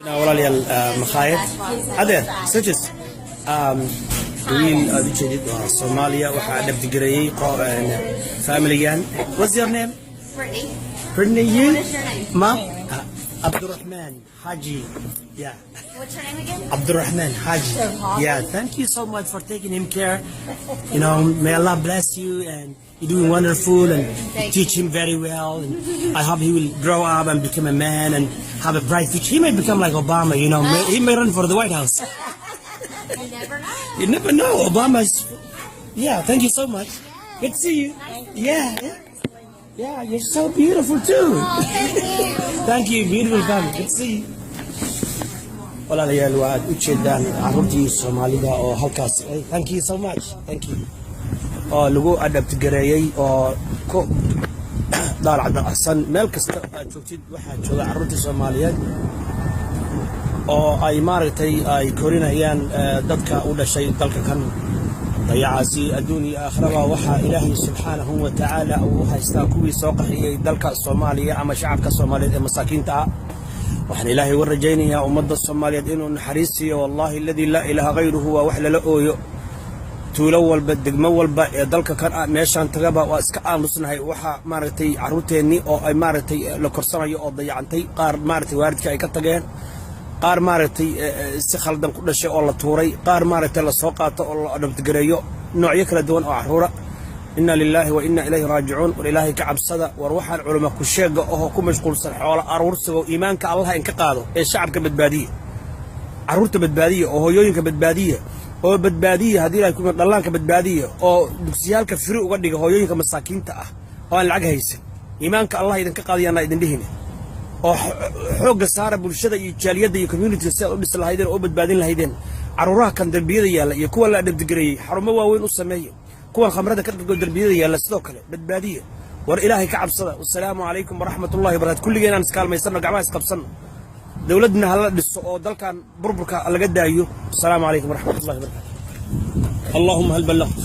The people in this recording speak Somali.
Walaalayaal, makhaayad adeer sujis wiil aad u jeedid waa Soomaaliya. Waxaa adopt gareeyey familigan. What's your name? Brittany. Brittany, you? What is your name? Ma Abdurrahman Haji, yeah. What's your name again? Abdurrahman Haji. Yeah, thank you so much for taking him care. May Allah bless you, and you're doing wonderful and you teach him very well. And I hope he will grow up and become a man and have a bright future. He may become like Obama. He may run for the White House. You never know. You never know. Obama's. Yeah, thank you so much. Good to see you. Yeah, you're so beautiful too. Oh, thank you. Thank you, beautiful family. Good to see you. Walaalayaal, waa aad u jeedaan caruurtii Soomaalida oo halkaas, thank you so much, thank you, oo lagu adopt gareeyey oo ku daalacdacsan. Meel kasta aad joogtid waxaa jooga caruurtii Soomaaliyeed oo ay maaragtay ay korinayaan dadka u dhashay dalka kan. Dayacaasi adduun iyo aakhiraba waxaa Ilaahay subxaanahu wa tacaala uu u haystaa kuwii soo qaxiyey dalka Soomaaliya ama shacabka Soomaaliyeed ee masaakiinta ah. Waxaan Ilaahay uga rajaynayaa ummadda Soomaaliyeed inuu naxariis siiyo. Wallaahi aladii laa ilaaha hayruhu, waa wax lala ooyo. Tuulo walba, degmo walba ee dalka kan ah, meeshaan tagaba waa iska aamusnahay. Waxaa maaragtay carruurteennii oo ay maaragtay la korsanayo oo dayacantay, qaar maaragtay waalidka ay ka tageen, qaar maaragtay si khaldan ku dhashay oo la tuuray, qaar maaragtay la soo qaato oo la adopt gareeyo, noocyo kala duwan oo carruura. Inna lilaahi wa inna ilayhi raajicuun. War Ilaahay ka cabsada. War waxaan culamo ku sheega oo ku mashquulsan xoolo aruursiga, iimaanka Allah inka qaado ee shacabka badbaadiya, carruurta badbaadiya, oo hooyooyinka badbaadiya, oo badbaadiya haddii Ilahay kuma dhallaanka badbaadiya, oo dugsiyaalka free uga dhiga hooyooyinka masaakiinta ah oo aan lacag haysan. Iimaanka Allah idinka qaadayaana idin dhihine, oo xoogga saara bulshada iyo jaaliyadda iyo community si aad u dhisi lahaydeen oo u badbaadin lahaydeen carruuraha kan darbiyada yaalla iyo kuwa la adopt gareeyey. Xarumo waaweyn u sameeya. Kuwan khamrada ka dhargo darbiyada yaalla sidoo kale badbaadiya. War Ilaahay ka cabsada. Wasalaamu calaykum waraxmatullahi wabarakatu. Kulligeen aan iskaalmaysanno, gacmaha isqabsanno, dowladna hala dhiso oo dalkan burburka laga daayo. Asalaamu calaykum waraxmatullahi wabarakatu. Allahuma hal ballaqt.